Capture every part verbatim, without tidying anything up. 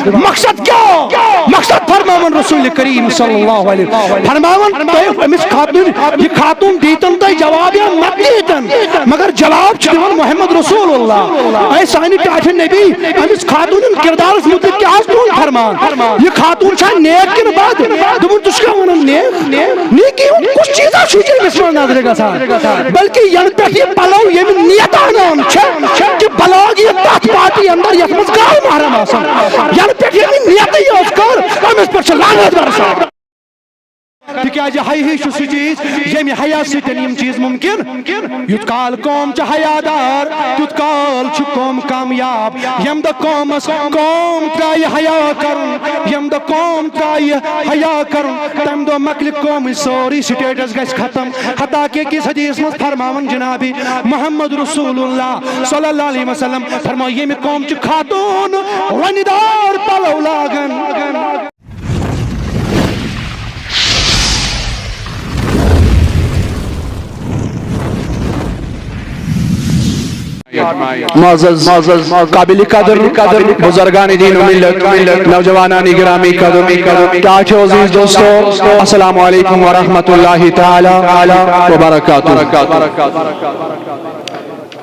مقصد کیا؟ مقصد فرماون رسول کریم صلی اللہ علیہ وسلم، فرماون تۄہہِ أمِس خاتون، یہِ خاتون دیتن تۄہہِ جواب یا مت دیتن، مگر جواب چھُ دِوان محمد رسول اللہ۔ اے سانہِ ٹاٹھہِ نبی، أمِس خاتون ہُنٛد کردارس متعلق کیٛاہ حظ تُہُنٛد فرمان؟ یہِ خاتون چھا نیک کِنہٕ بد؟ دوٚپُن، ژٕ چھُکھا ونان نیک؟ نیکی ہُنٛد کُس چیٖزا چھُ ژےٚ أمِس منٛز نظرِ گژھان؟ بلکہ ینہٕ پٮ۪ٹھ یہِ پلو ییٚمہِ نیتہٕ انان چھِ، کہِ بلاگ یہِ تتھ پارٹی اندر یتھ منٛز غٲر محرم آسن، ینہٕ پٮ۪ٹھ ییٚمہِ نیتٕے یٲژ کٔر، أمِس پٮ۪ٹھ چھِ لعنت برسان۔ تِکیازِ حیا ہٕے چھُ سُہ چیٖز، ییٚمہِ حیا سۭتۍ یِم چیٖز مُمکِن۔ یُتھ کال قوم چھِ حیا دار، تیُتھ کال چھُ قوم کامیاب۔ ییٚمہِ دۄہ قومس، قوم ترٛایہِ حیا کرُن، ییٚمہِ دۄہ قوم ترٛایہِ حیا کرُن، تَمہِ دۄہ مۄکلہِ قومٕچ سٲرٕے سٹیٹس گژھِ ختم۔ حتیٰ کہ أکِس حدیث منٛز فرماوان جناب محمد رسول اللہ صلی اللہ علیہ وسلم فرمٲو، ییٚمہِ قوم چھِ خاتون وۄنہِ دار پلو لاگان۔ معزز، معزز، قابل قدر، قدر بزرگان دین و ملت، نوجوانان گرامی قدر، ٹاٹھیو عزیز دوستو، السلام علیکم ورحمۃ اللہ تعالی وبرکاتہ۔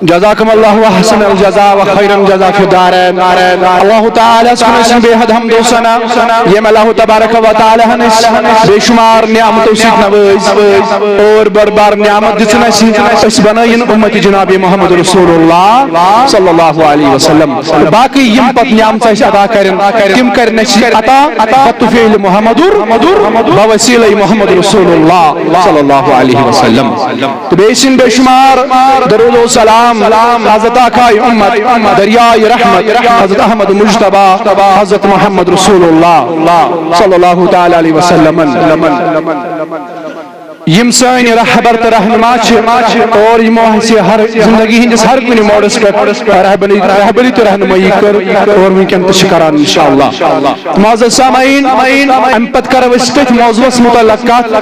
جزاکم اللہ و احسن الجزا و خیر الجزا فی الدارین۔ اللہ تعالیٰ ہس کُن ٲسِن بے حد حمد و ثنا، ییٚمۍ اللہ تبارک و تعالیٰ ہن أسۍ بے شمار نعمتو سۭتۍ نوٲزۍ اور بٔڑ بار نعمت دِژٕن اَسہِ، أسۍ بنٲیِن امت جناب محمد رسول اللہ صلی اللہ علیہ وسلم۔ باقی یِم پتہٕ نعمژٕ اَسہِ عطا کرن، تِم کرن اَسہِ عطا بطفیل محمد، بوسیلہ محمد رسول اللہ صلی اللہ علیہ وسلم۔ تہٕ بیٚیہِ سٕنٛدۍ بے شمار درود و سلام حضرت آقائے امت، دریائے رحمت، حضرت احمد مجتبیٰ، حضرت محمد رسول اللہ صلی اللہ تعالیٰ علیہ وسلم۔ یِم سٲنۍ رہبر تہٕ رہنما چھِ اور یِمو اَسہِ ہر زندگی ہٕنٛدِس ہر کُنہِ موڑس پٮ۪ٹھ رہبری، رہبری تہٕ رہنمٲیی کٔر اور وٕنکٮ۪ن تہِ چھِ کران انشاءاللہ۔ معزز سامعین، امہِ پتہٕ کرو أسۍ تٔتھۍ موضوعس متعلق کتھ،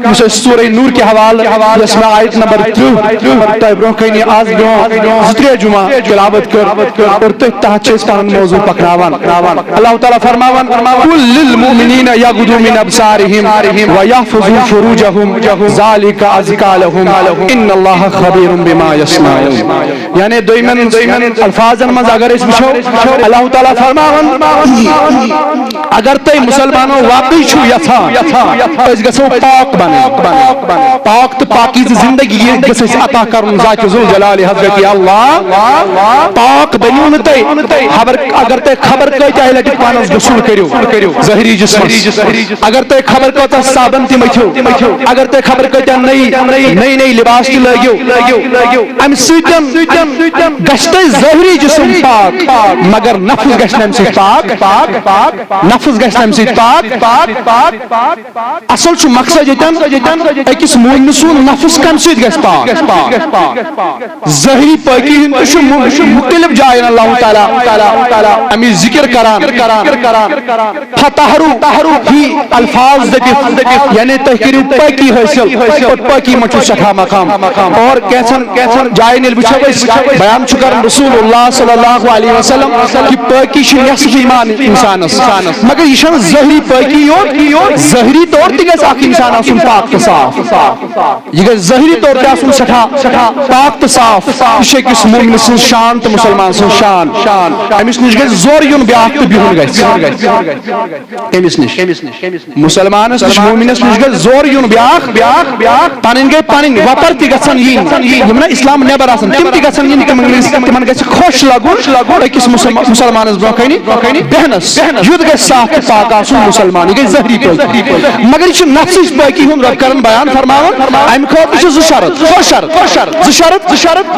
یُس أسۍ سورہ نور کہِ حوالہٕ، یۄس مےٚ آیت نمبر ترٕٛہ تۄہہِ برونٛہہ کنہِ آز برونٛہہ زٕ ترٛےٚ جمعہ تلاوت کٔر، اور تٔتھۍ تحت چھِ أسۍ پنُن موضوع پکناوان۔ اللہ تعالیٰ فرماوان، "قل للمؤمنین یغضوا من ابصارہم ویحفظوا فروجہم ذالک ازکی لہم ان اللہ خبیر بما یصنعون۔" یعنی دویمن، دویمن الفاظن منٛز اگر أسۍ وٕچھو، اللہ تعالیٰ فرماوان، اگر تُہۍ مسلمانو واقعی چھِو یژھان أسۍ گژھو پاک بنٕنۍ، پاک تہٕ پاکیزٕ زندگی گژھِ اَسہِ عطا کرُن ذات ذوالجلال حضرت اللہ۔ پاک بٔنِو نہٕ تُہۍ، خبر، اگر تُہۍ خبر کۭتیاہ لٹہِ پانس غسل کٔرِو ظٲہری جسمس، اگر تُہۍ خبر کۭژاہ صابن تہِ مٔتھِو، اگر تُہۍ خبر کۭتیاہ نٔے، نٔے نٔے لباس تہِ لٲگِو، امہِ سۭتۍ گژھِ تۄہہِ ظٲہری جسم پاک، مگر نفس گژھِ نہٕ امہِ سۭتۍ پاک، نفس گژھِ نہٕ امہِ سۭتۍ پاک۔ اصل چھُ مقصد ییٚتٮ۪ن، أکِس مومنہٕ سُنٛد نفس کمہِ سۭتۍ گژھِ پاک؟ ظٲہری پٲکی ہُنٛد تہِ چھُ مُ-، مُختلف جاین اللہ تعالیٰ امِچ ذکر کران۔ فتحرو ہی الفاظ دٔپِتھ، یعنی تُہۍ کٔرِو پٲکی حٲصِل، اور پٲکی منٛز چھُ سٮ۪ٹھاہ مقام۔ اور کینٛژن، کینٛژن جاین ییٚلہِ وٕچھو أسۍ، بیان چھُ کران رسول اللہ صلی اللہ علیہ وسلم کہِ پٲکی چھِ نصف ایمان انسانس، مگر یہِ چھَنہٕ ظٲہری پٲکی یوت، ظٲہری طور تہِ گژھِ اکھ انسان آسُن پاک تہٕ صاف۔ یہِ گژھِ ظٲہری طور تہِ آسُن سٮ۪ٹھاہ، سٮ۪ٹھاہ پاک تہٕ صاف۔ یہِ چھِ أکِس مومنہٕ سٕنٛز شان تہٕ مُسلمان سٕنٛز شان۔ أمِس نِش گژھِ زورٕ یُن بیٛاکھ تہٕ بِہُن گژھِ أمِس نِش۔ مُسلمانس نِش، مومنس نِش گژھِ زورٕ یُن بیٛاکھ، بیٛاکھ، بیٛاکھ۔ پنٕنۍ گٔے پنٕنۍ، وۄپر تہِ گژھن یِنۍ۔ یِم نہ اسلام نٮ۪بر آسن، تِم تہِ گژھن یِنۍ۔ تِمن گژھِ، تِمن گژھِ خۄش لگُن أکِس مُسلم-، مُسلمانس برونٛہہ کنہِ بیہنس۔ یُتھ گژھِ صاف تہٕ پاک آسُن مُسلمان۔ یہِ گژھِ ظٲہری پٲٹھۍ۔ مگر یہِ چھُ نفسٕچ پٲکی ہُنٛد رۄب کران بیان فرماوان۔ امہِ خٲطرٕ چھِ زٕ شرط، زٕ شرط، زٕ شرط، زٕ شرط، زٕ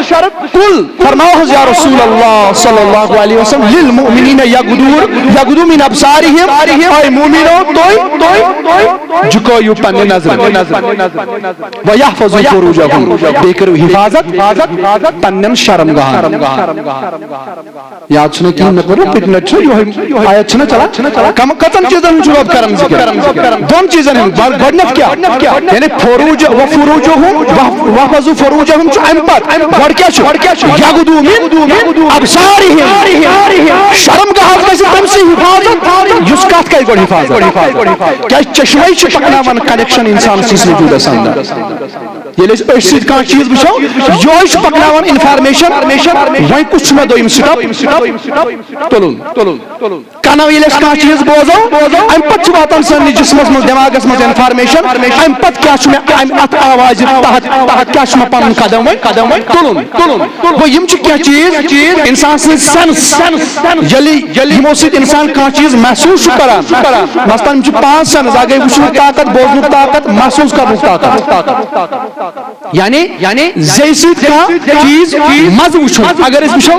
شرط۔ قل، فرماو حض یا رسول اللہ صلی اللہ علیہ وسلم، للمؤمنین یغدور، یغدو من ابصارہم، اے مومنو، تُہۍ، تُہۍ، تُہۍ جُکٲیِو پننہِ نظرِ۔ ویحفظوا فروجہم، بیٚیہِ کٔرِو حفاظت پننٮ۪ن شرم گاہن۔ یاد چھُنہ کِہیٖنۍ، مےٚ کوٚر نہ پٔتمہِ لٹہِ چھُ یِہوٚے آیت چھُنہ چلان، کم کٔژن چیٖزن ہُنٛد چھُ رب کران ذِکِر؟ دۄن چیٖزن ہُنٛد۔ بر-، گۄڈٕنیتھ کیٛاہ؟ یعنی فروج و فروجہم و-، وحفظ فروجہم چھُ اَمہِ پتہٕ۔ گۄڈٕ کیٛاہ چھُ؟ یغدو من ابصارہم۔ شرم گاہس گژھِ تٔمۍ سٕے حفاظت، یُس کتھ کرِ گۄڈٕ حفاظت۔ کیٛازِ چشمے چھِ پکناوان connection انسان سٕنٛدِس وجوٗدس اندر۔ ییٚلہِ أسۍ أچھ سۭتۍ کانٛہہ چیٖز وٕچھو، یِہوٚے چھُ پکناوان information، وۄنۍ کُس چھُ مےٚ دوٚیِم step تُلُن۔ کَنو ییٚلہِ أسۍ کانٛہہ چیٖز بوزو، اَمہِ پَتہٕ چھِ واتان سٲنِس جسمَس منٛز، دٮ۪ماغَس منٛز information، اَمہِ پَتہٕ کیٛاہ چھُ مےٚ اَمہِ اَتھ آوازِ تحت، تحت کیٛاہ چھُ مےٚ پَنُن قدم وۄنۍ، قدم وۄنۍ تُلُن، تُلُن۔ گوٚو، یِم چھِ کینٛہہ چیٖز، اِنسان سٕنٛز sense، ییٚلہِ، ییٚلہِ یِمو سۭتۍ اِنسان کانٛہہ چیٖز محسوٗس چھُ کران۔ مثلاً، یِم چھِ پانٛژھ sense، اَکھ گٔے وٕچھنُک طاقت، بوزنُک طاقت، محسوٗس کرنُک طاقت۔ یعنی، یعنی زیٚوِ سۭتۍ کانٛہہ چیٖز مَزٕ وٕچھُن۔ اگر أسۍ وٕچھو،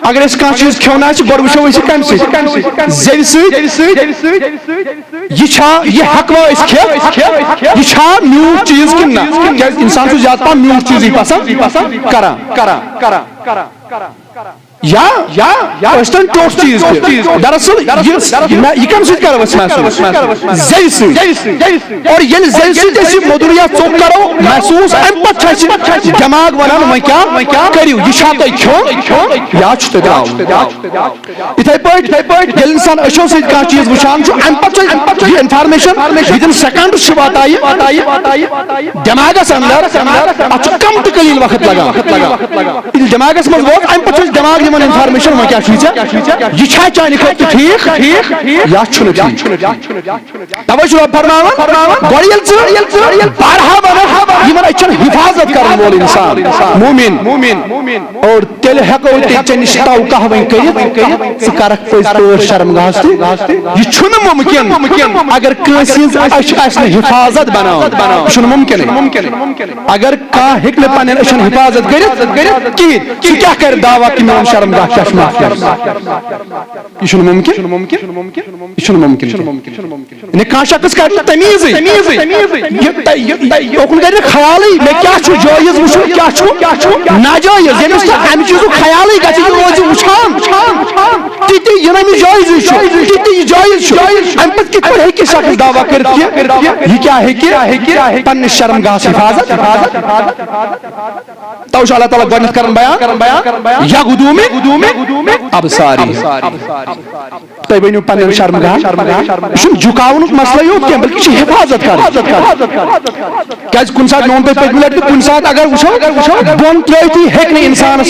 اگر أسۍ کانٛہہ چیٖز کھیوٚن آسہِ، گۄڈٕ وٕچھو أسۍ یہِ کَمہِ سۭتۍ؟ زیٚوِ سۭتۍ۔ یہِ چھا، یہِ ہٮ۪کوا أسۍ کھٮ۪تھ؟ یہِ چھا میوٗٹھ چیٖز کِنہٕ نہ؟ کیٛازِ اِنسان چھُ زیادٕ پَہَم میوٗٹھ چیٖزٕے پَسنٛد کران۔ یا، یا ٲسۍ تن ٹوٹھ چیٖز تہِ۔ دراصل یہِ، یہِ مےٚ، یہِ کَمہِ سۭتۍ کرو أسۍ محسوٗس؟ زیٚوِ سۭتۍ۔ اور ییٚلہِ زیٚوِ سۭتۍ أسۍ یہِ مٔدُر یا ژوٚک کرو محسوٗس، اَمہِ پتہٕ چھُ اَسہِ دٮ۪ماغ وَنان، وۄنۍ کیٛاہ کٔرِو؟ یہِ چھا تۄہہِ کھیوٚن یا چھُ تۄہہِ ترٛاوُن؟ یِتھَے پٲٹھۍ، یِتھَے پٲٹھۍ ییٚلہِ اِنسان أچھو سۭتۍ کانٛہہ چیٖز وٕچھان چھُ، اَمہِ پتہٕ چھُ یہِ information within seconds چھِ واتان یہِ دٮ۪ماغس اندر۔ اَتھ چھُ کم تہٕ قلیٖل وقت لگان۔ ییٚلہِ دٮ۪ماغس منٛز ووت، اَمہِ پتہٕ چھُ اَسہِ دٮ۪ماغ دِوان information، وۄنۍ کیٛاہ چھُے ژےٚ؟ یہِ چھا چانہِ خٲطرٕ ٹھیٖک یا چھُنہٕ ٹھیٖک؟ توے چھُ رب فرماوان، گۄڈٕ ییٚلہِ ژٕ، ییٚلہِ ژٕ بارہا ونکھ، یِمن أچھن حفاظت کرن وول انسان، مومن، اور تیٚلہِ ہٮ۪کو تہِ ژےٚ نِش توقع وۄنۍ کٔرِتھ، ژٕ کرکھ پٔزۍ پٲٹھۍ شرمگاہس تہِ۔ یہِ چھُنہٕ مُمکِن اگر کٲنٛسہِ ہٕنٛز أچھ آسہِ نہٕ حفاظت بناوان۔ یہِ چھُنہٕ مُمکِن۔ اگر کانٛہہ ہیٚکہِ نہٕ پننٮ۪ن أچھن حفاظت کٔرِتھ کِہیٖنۍ، سُہ کیٛاہ کرِ دعویٰ کہِ میون شرمگاہ کیٛاہ چھُ محفوٗظ؟ یہِ چھُنہٕ مُمکِن۔ یہِ چھُنہٕ مُمکِن۔ یعنی کانٛہہ شخص کرِ نہٕ تمیٖزٕے۔ یہِ تہ-، یہِ تہ-، اوکُن کرِ نہٕ خیالٕے، مےٚ کیٛاہ چھُ جٲیز وٕچھُن، کیٛاہ چھُ ناجٲیز۔ ییٚمِس نہٕ اَمہِ چیٖزُک خیالٕے گژھِ، یہِ روزِ وٕچھان۔ تہِ تہِ یہِ نہٕ أمِس جٲیزٕے چھُ، تہِ تہِ یہِ جٲیز چھُ۔ اَمہِ پتہٕ کِتھ پٲٹھۍ ہیٚکہِ شخص دعویٰ کٔرِتھ کہِ یہِ کیٛاہ ہیٚکہِ پننِس شرمگاہس حفاظت؟ توے چھُ اللہ تعالیٰ گۄڈٕنیتھ کران بیان، یغدو من ابصارہم۔ تُہۍ ؤنِو پننٮ۪ن شرمگاہن، یہِ چھُنہٕ جُکاونُک مسلہٕ یوت کینٛہہ، بلکہِ چھِ حفاظت کرٕنۍ۔ کیٛازِ کُنہِ ساتہٕ، مےٚ ووٚن تۄہہِ پٔتمہِ لٹہِ تہِ، کُنہِ ساتہٕ اگر وٕچھو، بۄن ترٛٲوتھٕے ہیٚکہِ نہٕ انسانس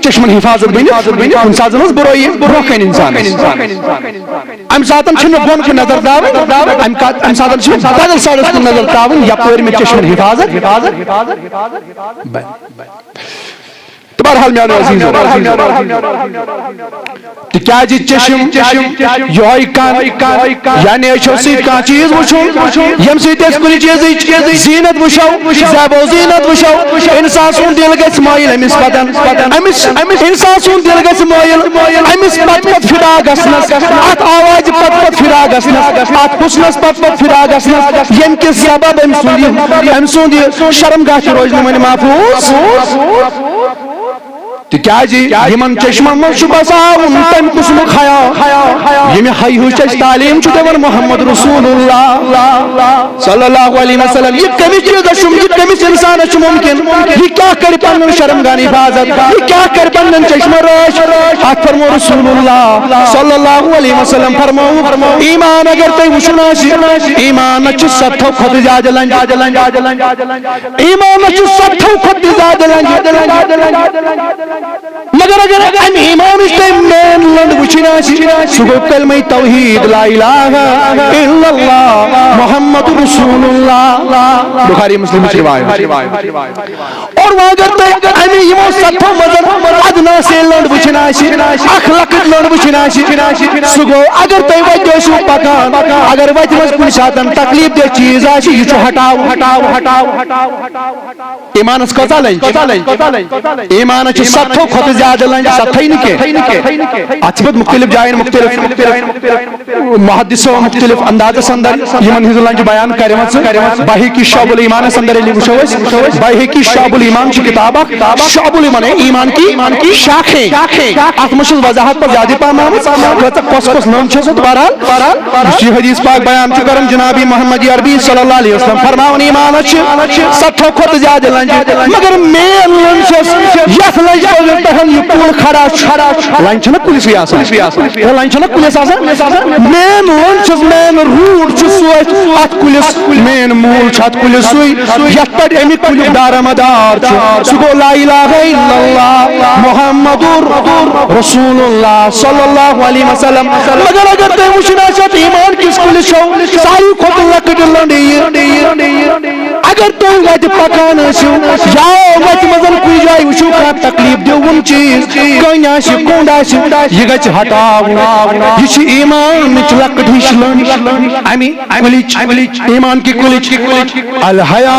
چشمن حفاظت بٔنِتھ، کُنہِ ساتہٕ زن ٲس برٲیی برونٛہہ کنہِ انسانس۔ امہِ ساتہٕ چھُنہٕ مےٚ بۄن کُن نظر تراوٕنۍ، امہِ کا-، امہِ ساتہٕ چھُ مےٚ بدل سایڈس کُن نظر تراوٕنۍ، یپٲرۍ مےٚ چشمن حفاظت بنہِ۔ تہٕ بہرحال میانیو عزیزو، تِکیازِ چشم، یہوے کن، یعنی أچھو سۭتۍ کانٛہہ چیٖز وٕچھُن، ییٚمہِ سۭتۍ أسۍ کُنہِ چیٖزٕچ زیٖنت وٕچھو، زیب و زیٖنت وٕچھو، انسان سُنٛد دِل گژھِ مٲیِل أمِس پتن، أمِس، أمِس انسان سُنٛد دِل گژھِ مٲیِل أمِس پتہٕ پتہٕ فدا گژھنس، اتھ آوازِ پتہٕ پتہٕ فدا گژھنس، اتھ حسنس پتہٕ پتہٕ فدا گژھنس، ییٚمہِ کہِ سبب أمۍ سُنٛد یہِ، أمۍ سُنٛد یہِ شرمگاہ تہِ روزِ نہٕ وۄنۍ محفوٗظ۔ تِکیازِ یِمن چشمن منٛز چھُ بساوُن تمہِ قٕسمُک حیا، ییٚمہِ حیہٕچ اَسہِ تعلیٖم چھُ دِوان محمد رسول اللہ صلی اللہ علیہ وسلم۔ یہِ کٔمِس چیٖزس چھُ، یہِ کٔمِس اِنسانس چھُ مُمکِن؟ یہِ کیٛاہ کرِ پنُن شرمگاہن حفاظت؟ یہِ کیٛاہ کرِ پنُن چشمہٕ رٲچھ؟ اتھ فرمو رسول اللہ صلی اللہ علیہ وسلم، فرمووُکھ، ایمان اگر تۄہہِ وٕچھُن آسہِ، ایمانس چھِ ستتھو کھۄتہٕ زیادٕ لنجہِ۔ ایمانس چھِ ستتھو کھۄتہٕ تہِ زیادٕ لنجہِ۔ مگر اگر امہِ ایمانٕچ تۄہہِ مین لنڈ وٕچھِنۍ آسہِ، سُہ گوٚو کلمہ توحید، لا الہ الا اللہ محمد رسول اللہ۔ بخاری مسلمٕچ روایت۔ اور وۄنۍ اگر تۄہہِ امہِ یِمو ستتھو منٛز ادنا سے لنڈ وٕچھِنۍ آسہِ، اکھ لۄکٕٹ لنڈ وٕچھِنۍ آسہِ، سُہ گوٚو اگر تۄہہِ وتہِ ٲسِو پکان، اگر وتہِ منٛز کُنہِ ساتن تکلیف دہ چیٖز آسہِ، یہِ چھُ ہٹاوُن۔ ایمانس کۭژاہ لنجہِ؟ ایمانس چھِ ستتھو کھۄتہٕ زیادٕ لنجہِ ستھے نہٕ کینٛہہ۔ اتھ چھِ پتہٕ مختلف جاین مختلف محدثو مختلف اندازس اندر یِمن ہٕنٛز لنجہِ بیان کٔرمٕژ۔ بحیقی شعب الایمانس اندر ییٚلہِ وٕچھو أسۍ، بحیقی شعب الایمان چھِ کتاب اکھ، شعب الایمان، ایمان کی شاخیں۔ اتھ منٛز چھِ وضاحت پتہٕ زیادٕ پہم آمٕژ، کۭژاہ کۄس کۄس لنج چھِ سۄ۔ بہرحال، یُس یہِ حدیث پاک بیان چھُ کران جناب محمد عربی صلی اللہ علیہ وسلم فرماوان، ایمانس چھِ ستھو کھۄتہٕ زیادٕ لنجہِ، مگر مین لنج چھس یتھ لنجہِ منٛز پٮ۪ٹھ یہِ کُل کھڑا چھُ۔ لنج چھنہ کُلِسٕے آسان، لنج چھنہ کُلِس آسان۔ مین لنج چھس، مین روٗٹ چھُ سُے اتھ کُلِس، مین موٗل چھُ اتھ کُلِس سُے، یتھ پٮ۪ٹھ امیُک کُلیُک دارمدار چھُ۔ سُہ گوٚو لا الہ الا اللہ محمد رسول اللہ صلی اللہ علیہ وسلم۔ مگر اگر تُہۍ وٕچھِو نا، یتھ ایمان کِس کُلِس چھو ساروی کھۄتہٕ لۄکٕٹ لٔنڈ یہِ۔ اگر تُہۍ وتہِ پکان ٲسِو یا وتہِ منٛز کُنہِ جایہِ وٕچھِو کانٛہہ تکلیف دیوُن چیز، کٔنۍ آسہِ، کوٚنٛڈ آسہِ، یہِ گژھِ ہٹاوُن۔ یہِ چھِ ایمانٕچ لۄکٕٹ ہِش لٔنڈ۔ امی کُلِچ، ایمان کی کُلِچ۔ الحیا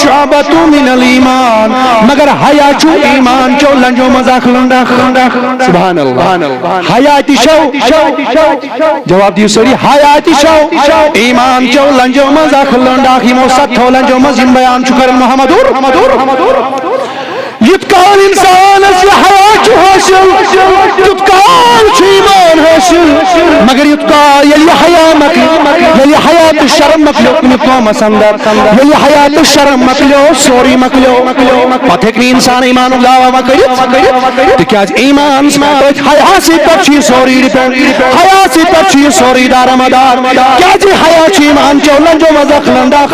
شعبۃ من الایمان۔ مگر حیا چھُ ایمان چو لنجو منٛز اکھ لنڈ اکھ۔ سبحان اللہ۔ حیا تہِ چھو، جواب دِیِو سٲری، حیا تہِ چھو ایمان چو لنجو منٛز اکھ لنڈ اکھ۔ یِمو ستھو لنجو منٛز یِم بیان چھُ کران محمد اور۔ یُتھ کال انسانس یہِ حیا چھُ حٲصِل، تیُتھ کال چھُ ایمان حٲصِل۔ مگر یُتھ کال ییٚلہِ یہِ حیا مۄکلہِ، ییٚلہِ یہِ حیا تہٕ شرم مۄکلیو کُنہِ قومس اندر، ییٚلہِ یہِ حیا تہٕ شرم مۄکلیو، سورُے مۄکلیو، پتہٕ ہیٚکہِ نہٕ انسان ایمانُک دعویٰ وۄنۍ کٔرِتھ۔ تِکیازِ ایمان پٲٹھۍ حیاسٕے پٮ۪ٹھ چھُ یہِ سورُے ڈِپینڈ، حیاسٕے پٮ۪ٹھ چھُ یہِ سورُے دارمدار۔ کیازِ حیا چھُ ایمان چو لنجو منٛز اکھ لنڈ اکھ۔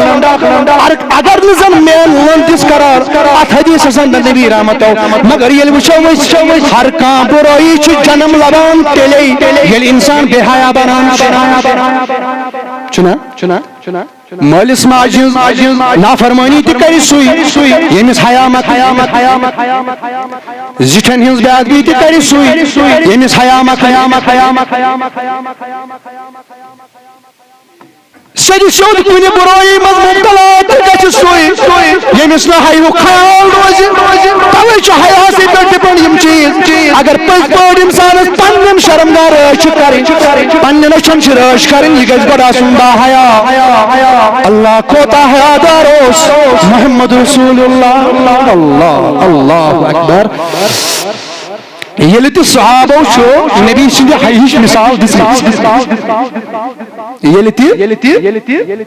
اگر نہٕ زن مین لنڈ دِژ قرار اتھ حدیثس اندر نبی رحمتو، مگر ییٚلہِ وٕچھو أسۍ، ہر کانٛہہ بُرٲیی چھُ جنم لبان تیٚلے، ییٚلہِ انسان بے حیا بنان چھُ۔ چھُنا؟ مٲلِس ماجہِ ہٕنٛز نافرمٲنی تہِ کرِ سُے، ییٚمِس حیا مۄکلہِ۔ زِٹھٮ۪ن ہٕنٛز بے ادبی تہِ کرِ سُے، ییٚمِس حیا مۄکلہِ۔ سیٚدِ سیوٚد کُنہِ بُرٲیی منٛز مُبتلا تہِ گژھِ سُے، ییٚمِس نہٕ حیہُک خیال روزِ۔ توے چھُ حیاسٕے پٮ۪ٹھ ڈِپینڈ یِم چیٖز۔ اگر پٔزۍ پٲٹھۍ انسانس پننٮ۪ن شرمگاہ رٲچھ چھِ کرٕنۍ، پننٮ۪ن أچھن چھِ رٲچھ کرٕنۍ، یہِ گژھِ گۄڈٕ آسُن با حیا۔ اللہ کوتاہ حیا دار اوس محمد رسول اللہ۔ اللہ، اللہ اکبر۔ ییٚلہِ تہِ صحابو چھُ نبی سٕنٛدِ حیہٕچ مثال دِژمٕژ، ییٚلہِ تہِ،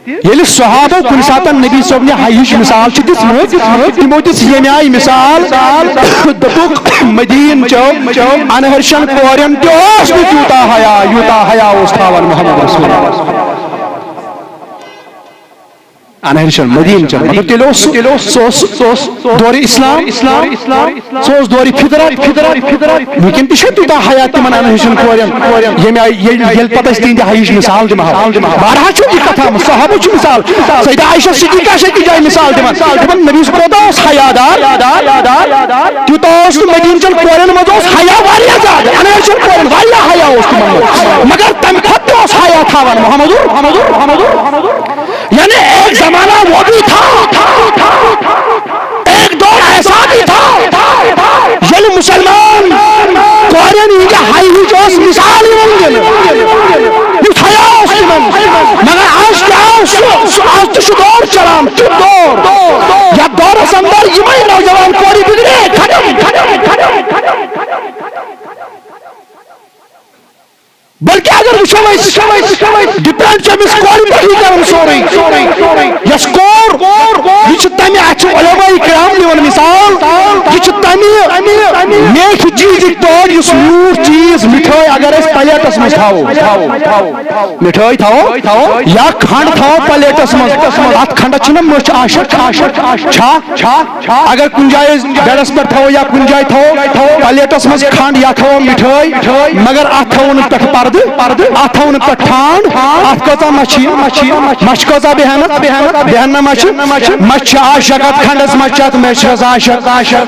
ییٚلہِ صحابو کُنہِ ساتہٕ نبی صٲبنہِ حیہٕچ مثال چھِ دِژمٕژ، تِمو دِژ ییٚمہِ آیہِ مثال، دوٚپُکھ، مدیٖنہٕ چیو انہرشن کورٮ۪ن تہِ اوس نہٕ تیوٗتاہ حیا، یوٗتاہ حیا اوس تھاوان محمد رسول۔ انہرشن مدیٖنہٕ چٮ۪ن، مگر تیٚلہِ اوس سُہ، سُہ اوس، سُہ اوس دورِ اسلام، سُہ اوس دورِ فطرت، فطرت، فطرت۔ وٕنکٮ۪ن تہِ چھا تیوٗتاہ حیا تِمن انہرشن کورٮ۪ن، ییٚمہِ آیہِ، ییٚلہِ، ییٚلہِ پتہٕ أسۍ تِہنٛدِ حیِچ مثال دِمہٕ ہاو؟ بارہا چھُ یہِ کتھا، صحابہٕ چھُ مثال، سیدہ عائشہ صدیقہ چھِ أکِس جایہِ مثال دِوان، دپان، نبی صٲب کوٗتاہ اوس حیا دار۔ تیوٗتاہ اوس نہٕ مدیٖنہٕ چٮ۪ن کورٮ۪ن منٛز اوس حیا واریاہ زیادٕ، انہرشن کورٮ۪ن واریاہ حیا اوس تِمن منٛز، مگر تمہِ کھۄتہٕ تہِ اوس حیا تھاوان محمد، محمد، محمد۔ یعنی ایک زمانہ وہ بھی تھا، ایک دور ایسا بھی تھا، ییٚلہِ مسلمان کورٮ۪ن ہٕنٛدِ حیہٕچ اوس مثال یِوان دِنہٕ، یُتھ حیا اوس تِمن۔ مگر آز کیٛاہ اوس سُہ؟ سُہ آز تہِ چھُ دور چلان، تیُتھ دور، یتھ دورس اندر یِمے نوجوان کورِ بگڑے ختم۔ بلکہ اگر وٕچھو أسۍ، ڈِپینڈ چھُ أمِس کورِ پٮ۪ٹھٕے کران سورُے۔ یۄس کور، یہِ چھِ تَمہِ، اَتھ چھِ علماء کرام دِوان مثال، یہِ چھِ تَمہِ میٹھِ چیٖزٕکۍ پٲٹھۍ یُس میوٗٹھ چیٖز، مِٹھٲے اگر أسۍ پلیٹس منٛز تھاوو، مِٹھٲے تھاوو یا کھنٛڈ تھاوو پلیٹس منٛز، اَتھ کھنٛڈس چھِنہ مٔچھ عاشق، چھا؟ اگر کُنہِ جایہِ أسۍ بیڈس پٮ۪ٹھ تھاوو یا کُنہِ جایہِ تھاوو، پلیٹس منٛز کھنٛڈ یا تھاوو مِٹھٲے، مگر اتھ تھاوو نہٕ پٮ۪ٹھٕ پردٕ، اتھ تھاوو نہٕ پٮ۪ٹھٕ ٹھانٛڈ، اتھ کۭژاہ مچھِ، مچھِ کۭژاہ بیہن، بیہن نہ مچھِ، مچھِ چھِ عاشق اتھ کھنٛڈس، مچھِ چھِ اتھ میچھرس عاشق۔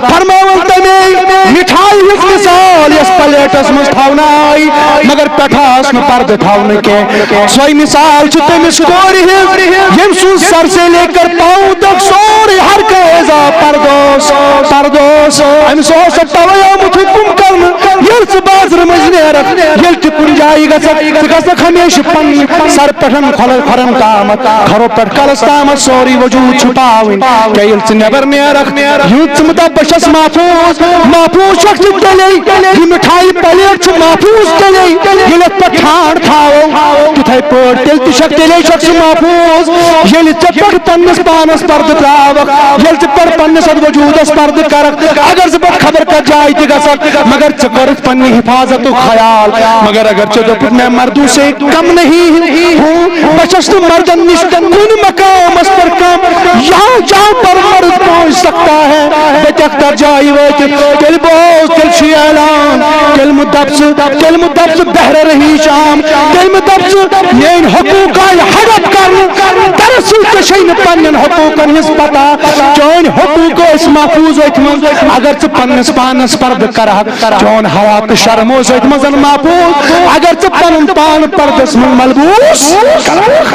فرماوان تمے مِٹھایہِ ہٕنٛز مثال یۄس پلیٹس منٛز تھاونہٕ آیہِ، اگر پٮ۪ٹھٕ آس نہٕ پردٕ تھاونہٕ کینٛہہ، سۄے مثال چھِ تٔمِس کورِ ہٕنٛز، ییٚمۍ سُنٛد سر سے لے کر پاؤں تک سورُے ہر کانٛہہ اعضا پردٕ اوس، پردٕ اوس۔ أمِس اوس توے آمُت حُکُم کرنہٕ، ییٚلہِ ژٕ بازرٕ مٔنٛزۍ نیرکھ، ییٚلہِ تہِ کُنہِ جایہِ گژھکھ، ژٕ گژھکھ ہمیشہِ پننہِ سر پٮ۪ٹھ کھۄلن کھۄرن تامتھ، کھۄرو پٮ۪ٹھ کلس تامتھ سورُے وجوٗد چھُپاوٕنۍ۔ کیٛاہ ییٚلہِ ژٕ نٮ۪بر نیرکھ، یُتھ ژٕ مطلب بہٕ چھَس محفوٗظ، محفوٗظ چھَکھ ژٕ تیٚلے، یہِ مِٹھایہِ پلیٹ چھُ محفوٗظ تیٚلے، ییٚلہِ اَتھ پٮ۪ٹھ ٹھانٛڈ تھاوو، تِتھَے پٲٹھۍ تیٚلہِ تہِ چھَکھ، تیٚلے چھَکھ ژٕ محفوٗظ، ییٚلہِ ژٕ پٮ۪ٹھ پننِس پانس پردٕ ترٛاوکھ، ییٚلہِ ژٕ پٮ۪ٹھ پننِس اَتھ وجوٗدس پردٕ کرکھ، اگر ژٕ پتہٕ خبر کتھ جایہِ تہِ گژھکھ، مگر ژٕ کٔرٕتھ پننہِ حفاظتُک خیال۔ مگر اگر ژےٚ دوٚپُتھ، "میں مردوں سے کم نہیں ہوں، بہٕ چھَس نہٕ مردن نِش کُنہِ مقامس پر کم، یہاں جہاں پر مرد پہنچ سکتا ہے، بہٕ تہِ ہٮ۪کہٕ تتھ جایہِ وٲتِتھ"، تیٚلہِ بوز، تیٚلہِ چھُ یہِ اعلان، تیٚلہِ مہٕ دپ ژٕ، تیٚلہِ مہٕ دپ ژٕ بہرٕ رہی شام، تیٚلہِ مہٕ دپ ژٕ میٲنۍ حقوٗق آیہِ ہڑپ کرنہٕ۔ دراصل ژےٚ چھے نہٕ پننٮ۪ن حقوٗقن ہٕنٛز پتہ۔ چٲنۍ حقوٗق ٲسۍ محفوٗظ أتھۍ منٛز۔ اگر ژٕ پننِس پانس پردٕ کرہکھ، چون حیا تہٕ شرم اوس أتھۍ منٛز محفوٗظ۔ اگر ژٕ پنُن پان پردس منٛز ملبوٗس کرکھ۔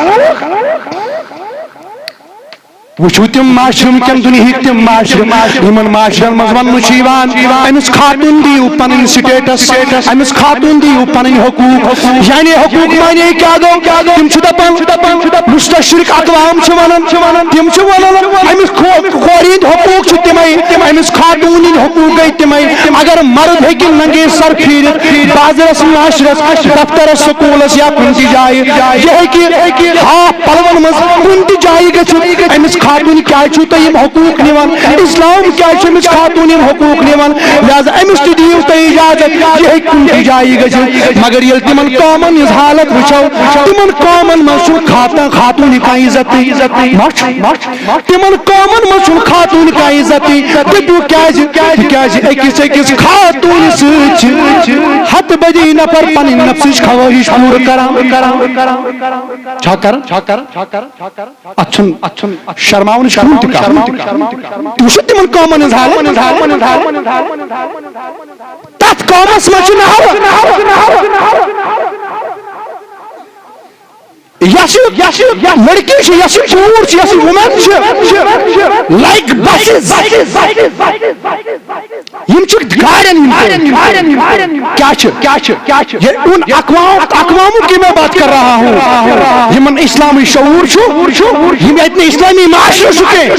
وٕچھِو تِم معاشرٕ، وٕنکٮ۪ن دُنیہٕکۍ تِم معاشرٕ، یِمن معاشرن منٛز وننہٕ چھُ یِوان، أمِس خاتوٗن دِیِو پنٕنۍ سٹیٹس، أمِس خاتوٗن دِیِو پنٕنۍ حقوٗق۔ یعنی حقوٗق معنی کیٛاہ گوٚو؟ تِم چھِ دپان، مستشرق اقوام چھِ ونان، تِم چھِ ونان، أمِس کھو-، کورِ ہٕنٛدۍ حقوٗق چھِ تِمے، أمِس خاتوٗن ہٕنٛدۍ حقوٗق گٔے تِمے۔ اگر مرد ہیٚکہِ ننگے سر پھیٖرِتھ بازرس، معاشرس، دفترس، سکوٗلس یا کُنہِ تہِ جایہِ، یہِ ہیٚکہِ ہاف پلون منٛز کُنہِ تہِ جایہِ گٔژھِتھ، أمِس خاتوٗن کیٛازِ چھُو تُہۍ یِم حقوٗق نِوان؟ اسلام کیٛازِ چھُ أمِس خاتوٗن یِم حقوٗق نِوان؟ لہذا أمِس تہِ دِیِو تُہۍ اجازت، یہِ ہیٚکہِ کُنہِ تہِ جایہِ گٔژھِتھ۔ مگر ییٚلہِ تِمن قومن ہٕنٛز حالت وٕچھو، تِمن قومن منٛز چھُنہٕ خاتون، خاتوٗنہِ کانٛہہ عزتٕے۔ ما چھُ؟ تِمن قومن منٛز چھُنہٕ خاتوٗنہِ کانٛہہ عزتٕے۔ دٔپِو کیٛازِ؟ تِکیٛازِ أکِس أکِس خاتوٗنہِ سۭتۍ چھِ ہتہٕ بٔدی نفر پنٕنۍ نفسٕچ خواہش پوٗرٕ کران۔ چھا کران؟ چھا کران؟ اتھ چھُنہٕ، اتھ چھُنہٕ شرماونٕچ کٕہٕنۍ تہِ کتھ۔ تُہۍ وٕچھِو تِمن قومن ہٕنٛز حالت۔ تتھ قومس منٛز چھُ نہٕ ہوا۔ یۄس یہِ، یۄس یہِ لڑکی چھِ، یۄس یہِ کوٗر چھِ، یۄس یہِ وومین چھِ، لایک بسز۔ یِم چھِ گاڑٮ۪ن ہٕنٛدۍ پٲٹھۍ۔ کیٛاہ چھِ؟ کیٛاہ چھِ؟ کیٛاہ چھِ؟ یہ ان اقوام، اقواموں کی میں بات کر رہا ہوں۔ یِمن اسلامی شعور چھُ، یِم ییٚتہِ نہٕ اسلامی معاشرٕ چھُ کینٛہہ،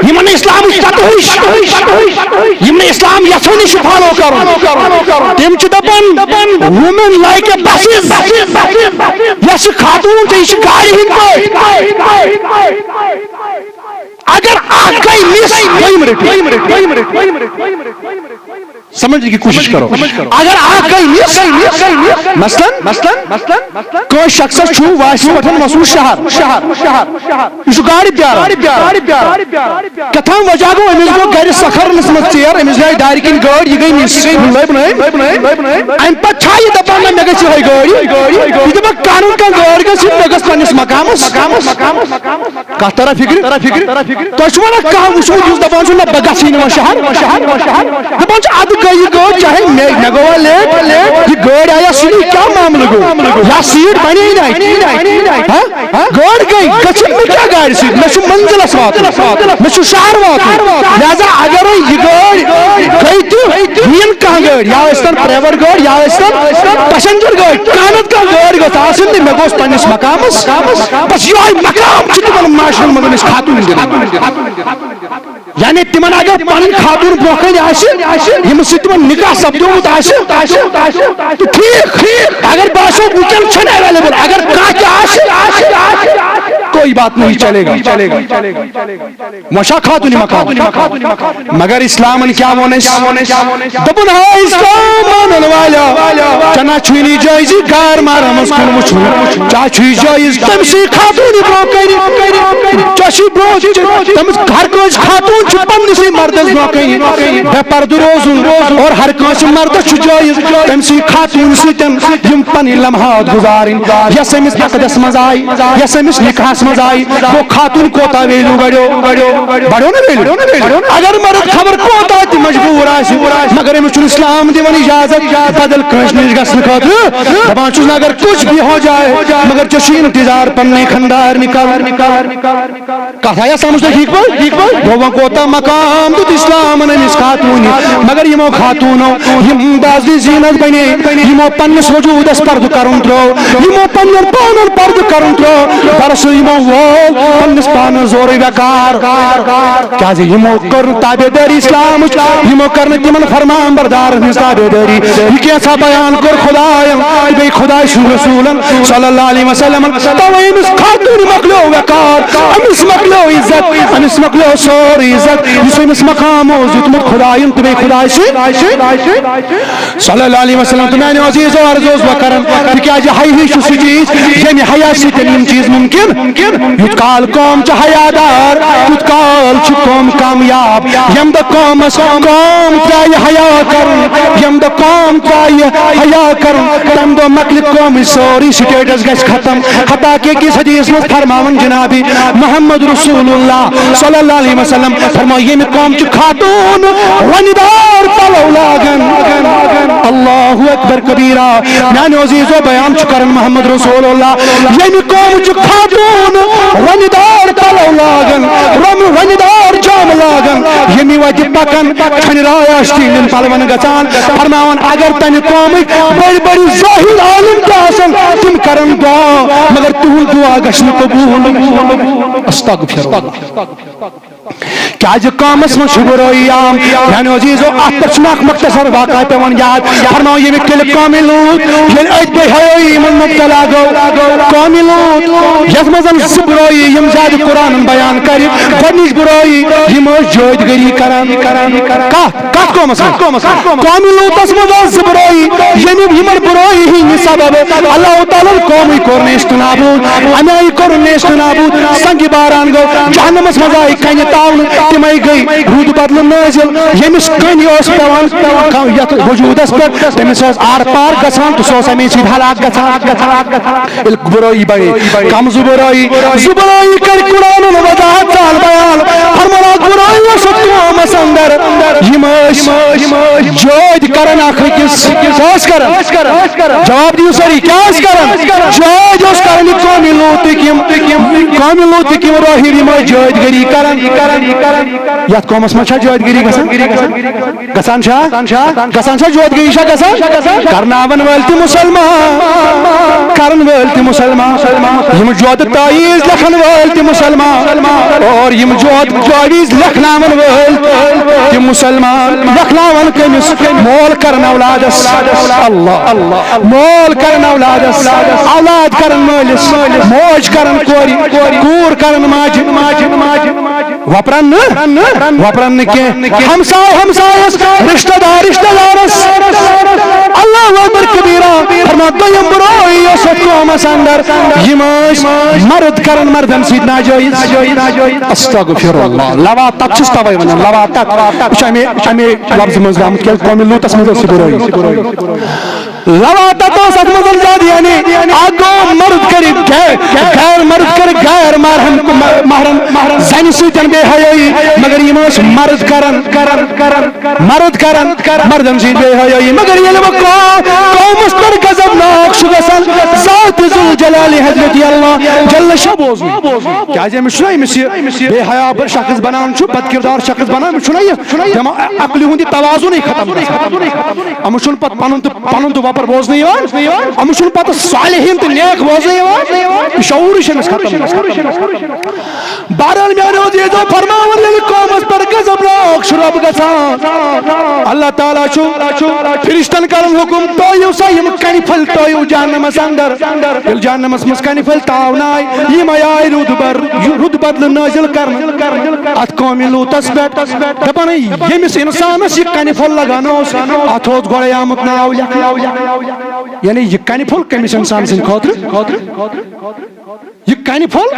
یِمن نہٕ اسلامٕچ تتوٕچ، یِم نہٕ اسلام یژھٲنی چھِ فالو کرُن، تِم چھِ دپان، وومین لایک اے بسز۔ یۄس یہِ خاتوٗن چھِ، یہِ چھِ گاڑِ ہٕنٛدۍ پٲٹھۍ۔ اگر اکھ گٔے مِس، دوٚیِم رٔٹِو۔ سمجھنے کی کوشش کرو۔ اگر اکھ گٔے مِس، مثلاً، مثلاً، کٲنٛسہِ شخصس چھُ واسہِ پٮ۪ٹھ وسُن شہر، شہر، شہر، یہِ چھُ گاڑِ پیاران۔ کیٛاہ تام وجہ گوٚو، أمِس گوٚو گرِ سکھرنس منٛز ژیر، أمِس درٛاے دارِ کِنۍ گٲڑۍ، یہِ گٔے مِس، لٔبۍ نٲوۍ۔ امہِ پتہٕ چھا یہِ دپان، نہ، مےٚ گژھِ یِہوٚے گٲڑۍ؟ یہِ دپان، کرُن کانٛہہ گٲڑۍ گژھِ، مےٚ گژھِ پننِس مقامس۔ کتھ ترا فکرِ؟ تۄہہِ چھُوا نہ کانٛہہ وٕچھمُت یُس دپان چھُ، نہ، بہٕ گژھٕ نہٕ وۄنۍ شہر؟ دپان چھُ، ادٕ گٔے یہِ گٲڑۍ، چاہے مےٚ، مےٚ گوٚوا لیٹ، یہِ گٲڑۍ آیا سُلی، کیٛاہ معاملہٕ گوٚو؟ یا سیٖٹ بنے نہ؟ ہاں؟ گٲڑۍ گٔے، گٔژھِتھ مےٚ کیٛاہ گاڑِ سۭتۍ؟ مےٚ چھُ منزلس واتُن، مےٚ چھُ شہر واتُن۔ لہذا اگرے یہِ گٲڑۍ گٔے تہِ، میٛٲنۍ کانٛہہ گٲڑۍ، یا ٲسۍتن پرائیویٹ گٲڑۍ، یا ٲسۍتن پیسنجر گٲڑۍ، کانٛہہ نتہٕ کانٛہہ گٲڑۍ گٔژھ آسٕنۍ تہٕ مےٚ گوٚژھ پننِس مقامس۔ بس یِہوٚے مقام چھُ تِمن معاشرن منٛز أمِس خاتوٗن دِوان۔ یعنی تِمن اگر پنٕنۍ خاتوٗن برونٛہہ کنہِ آسہِ، ییٚمِس سۭتۍ تِمن نکاح سپدیومُت آسہِ، تہٕ ٹھیٖک، ٹھیٖک۔ اگر باسیو وٕنکٮ۪ن چھنہٕ اویلیبل، اگر کانٛہہ تہِ آسہِ، کوئی بات نہیں، چلے گا۔ وۄنۍ چھا خاتوٗنہِ مقام؟ مگر اسلامن کیٛاہ ووٚن اَسہِ؟ دوٚپُن، ہے اسلام مانن والٮ۪و، ژےٚ نہ چھُے نہٕ جٲیزی غٲر محرمس کُن وٕچھُن۔ ژےٚ چھُے جٲیز تٔمۍ سٕے خاتوٗنہِ برونٛہہ کنہِ۔ ژےٚ چھُے برونٛہہ، تٔمِس ہر کٲنٛسہِ خاتوٗن چھُ پننِسٕے مردس برونٛہہ کنہِ بے پردٕ روزُن۔ اور ہر کٲنٛسہِ مردس چھُ جٲیز تٔمۍ سٕے خاتوٗنہِ سۭتۍ یِم پنٕنۍ لمحات گُزارٕنۍ، یۄس أمِس عقدس منٛز آیہِ، یۄس أمِس نکاحس منٛز آیہِ۔ گوٚو خاتوٗن کوتاہ ویلیو بڑیو؟ بڑیو نا ویلیو؟ اگر مرد خبر کوتاہ تہِ مجبوٗر آسہِ، مگر أمِس چھُنہٕ اسلام دِوان اجازت بدل کٲنٛسہِ نِش گژھنہٕ خٲطرٕ۔ دَپان چھُس نہٕ اگر کچھ بھی ہو جائے، مگر ژےٚ چھُے انتظار پننہِ خانٛدارنہِ کرُن۔ کتھ آیا سمجھ تۄہہِ؟ ٹھیٖک پٲٹھۍ؟ ٹھیٖک پٲٹھۍ؟ گوٚو وۄنۍ کوتاہ مقام دیُت اسلامن أمِس خاتوٗنہِ؟ مگر یِمو خاتوٗنو، یِم دازِ زینت بنے، یِمو پننِس وجوٗدس پردٕ کرُن ترٛوو، یِمو پننٮ۪ن پانن پردٕ کرُن ترٛوو۔ دراصل یِمو وول پننِس پانس زورٕ وقار۔ کیازِ یِمو کٔر نہٕ تابعدٲری اسلامٕچ، یِمو کٔر نہٕ تِمن فرمان بردارن ہٕنٛز تابعدٲری۔ یہِ کینٛژھا بیان کوٚر خداین، تہٕ بیٚیہِ خداے سٕنٛدۍ رسوٗلن صلی اللہ علیہ وسلمن۔ توے أمِس خاتوٗنہِ مۄکلیو وقار، أمِس مۄکلیو عزت، أمِس مۄکلیو سورُے عزت، یُس أمِس مقام اوس دیُتمُت خداین تہٕ بیٚیہِ خداے سٕنٛدۍ۔ صلی اللہ علیہ وسلم۔ تہٕ میانیو عزیزو، عرض اوس بہٕ کران، تِکیازِ حیا ہی چھُ سُہ چیٖز، ییٚمہِ حیا سۭتۍ یِم چیٖز ممکن۔ یُتھ کال قوم چھُ حیا دار، تیُتھ کال چھُ قوم کامیاب۔ ییٚمہِ دۄہ قومس قوم ترٛایہِ حیا کرُن، ییٚمہِ دۄہ قوم ترٛایہِ حیا کرُن، تمہِ دۄہ مۄکلہِ قومٕچ سٲرٕے سٹیٹس گژھِ ختم۔ حتیٰ کہ أکِس حدیث منٛز فرماوان جنابِ محمد رسول اللہ صلی اللہ علیہ وسلم فرماو، ییٚمہِ قوم چھُ خاتوٗن وۄنہِ دار پلو لاگان۔ اللہ اکبر کبیرہ۔ میانیو عزیزو، بیان چھُ کران محمد رسول اللہ، ییٚمہِ قوم چھُ خاتوٗن وۄنہِ دار پلو لاگان، رم وۄنہِ دار جامہٕ لاگان، ییٚمہِ وتہِ پکان چھنہِ راے آسہِ تِہنٛدٮ۪ن پلون گژھان۔ فرماوان اگر تمہِ قومٕکۍ بٔڑۍ بٔڑۍ زٲہد عالم تہِ آسن، تِم کرن دعا، مگر تُہُنٛد دعا گژھِ نہٕ قبوٗل۔ استغفر اللہ۔ کیازِ قومس منٛز چھُ برٲیی عام؟ میانیو عزیزو، اتھ پٮ۪ٹھ چھُ مےٚ اکھ مختصر واقعہ پٮ۪وان یاد۔ فرماو، ییٚمہِ تیٚلہِ قومِ لوٗط، ییٚلہِ أتھۍ بے حیٲیی منٛز مبتلا گوٚو، قومِ لوٗط، یتھ منٛز زٕ برٲیی یِم زیادٕ قرآنن بیان کرِ۔ گۄڈٕنِچ برٲیی، یِم ٲسۍ جٲدگٔری کران۔ کتھ؟ کتھ قومس منٛز؟ قومِ لوٗطس منٛز ٲس زٕ برٲیی، ییٚمہِ یِمن برٲیی ہٕنٛدِ سبب اللہ تعالیٰ ہن قومٕے کوٚر نیست نابود، اَمہِ آیہِ کوٚر نیست نابود، سنگِ باران گوٚو، جہنمس منٛز آیہِ کنہِ تاونہٕ، تِمے گٔے روٗدٕ بدلہٕ نٲزِل۔ ییٚمِس کٔنۍ ٲس پٮ۪وان، پٮ۪وان یتھ وجوٗدس پٮ۪ٹھ، تٔمِس ٲس آر پار گژھان تہٕ سُہ اوس اَمے سۭتۍ ہلاک گژھان۔ ییٚلہِ برٲیی بڑے، کم زٕ برٲیی، زٕ برٲیی کرِ قرآنن وضاحت سان بیان۔ فرمان اکھ برٲیی اوس اتھ قومس اندر، یِم ٲسۍ جٲدۍ کران اکھ أکِس۔ کیٛاہ ٲسۍ کران؟ جواب دِیِو سٲری، کیٛاہ ٲسۍ کران؟ جٲدۍ اوس کران یہِ قومِ لوٗطٕکۍ یِم، قومِ لوٗطٕکۍ یِم رٲہی، یِم ٲسۍ جٲدۍ گٔری کران۔ یتھ قومس منٛز چھا جٲدۍ گٔری گژھان؟ گژھان چھا؟ گژھان چھا جوتگٔری چھا گژھان؟ کرناون وٲلۍ تہِ مسلمان، کرن وٲلۍ تہِ مسلمان، یِم جوتہٕ تعویٖذ لیکھن وٲلۍ تہِ مسلمان، اور یِم جوتہٕ تعویٖذ لیکھناون وٲلۍ تہِ مسلمان۔ لیکھناون کٔمِس؟ مول کرن اولادس۔ اللہ، اللہ، مول کرن اولادس، اولاد کرن مٲلِس، موج کرن کورِ، کوٗر کرن ماجہِ، ماجہِ، ماجہِ۔ وۄپرن نہٕ، وۄپرن نہٕ کینٛہہ۔ ہمساے ہمسایس، رشتہٕ دار رشتہٕ دارس۔ اللہ اکبر کبیرہ۔ فرمان دوٚیِم برٲیی ٲس اتھ قومس اندر، یِم ٲسۍ مرد کران مردن سۭتۍ ناجٲیز۔ استغفر اللہ۔ لواطت چھُس توے ونان، لواطت۔ یہِ چھُ امے، امے لفظہٕ منٛز درٛامُت، کیازِ قومِ لوٗطس منٛز ٲس یہِ برٲیی۔ لواطت ٲس اتھ منٛز زیادٕ، یعنی اکھ گوٚو مرد کرِ غیر، غیر مرد کرِ غیر محرم، محرم زنہِ سۭتۍ بے حیٲیی، مگر یِم ٲسۍ مرد کران، کران، کران، مرد کران مردن سۭتۍ بے حیٲیی، مگر ییٚلہِ وۄنۍ قوم، قومس پٮ۪ٹھ غضبناک چھُ گژھان، ذات ذوالجلال حضرت اللہ جل شانہ بوزُن۔ کیازِ أمِس چھُنہ، أمِس یہِ بے حیا شخص بنان چھُ، بد کردار شخص بنان، أمِس چھُنہ یہِ دٮ۪ما-، عقلہِ ہُنٛد یہِ توازُنٕے ختم گژھان۔ أمِس چھُنہٕ پتہٕ پنُن تہٕ، پنُن تہٕ وۄپر بوزنہٕ یِوان، أمِس چھُنہٕ پتہٕ صالحیٖن تہٕ نیک بوزنہٕ یِوان۔ یہِ شعوٗرٕے چھُ أمِس ختم گژھان۔ بہرحال میانیو عزیزو، فرماوان ییٚلہِ قومس پٮ۪ٹھ غضبناک چھُ رب گژھان، اللہ تعالیٰ چھُ فرشتن کران حکم، تٲیِو سا یِم کنہِ پھٔلۍ، تٲیِو جہنمس اندر۔ ییٚلہِ جہنمس منٛز کنہِ پھٔلۍ تاونہٕ آے، یِمے آے رُت بر-، رُت بدلہٕ نٲزِل کرنہٕ اتھ قومِ لوٗطس پٮ۪ٹھ۔ دپان، ییٚمِس انسانس یہِ کنہِ پھوٚل لگان اوس، اتھ اوس گۄڈے آمُت ناو لیکھنہٕ۔ یعنی یہِ کنہِ پھوٚل کٔمِس انسان سٕنٛدِ خٲطرٕ؟ یہِ کنہِ پھوٚل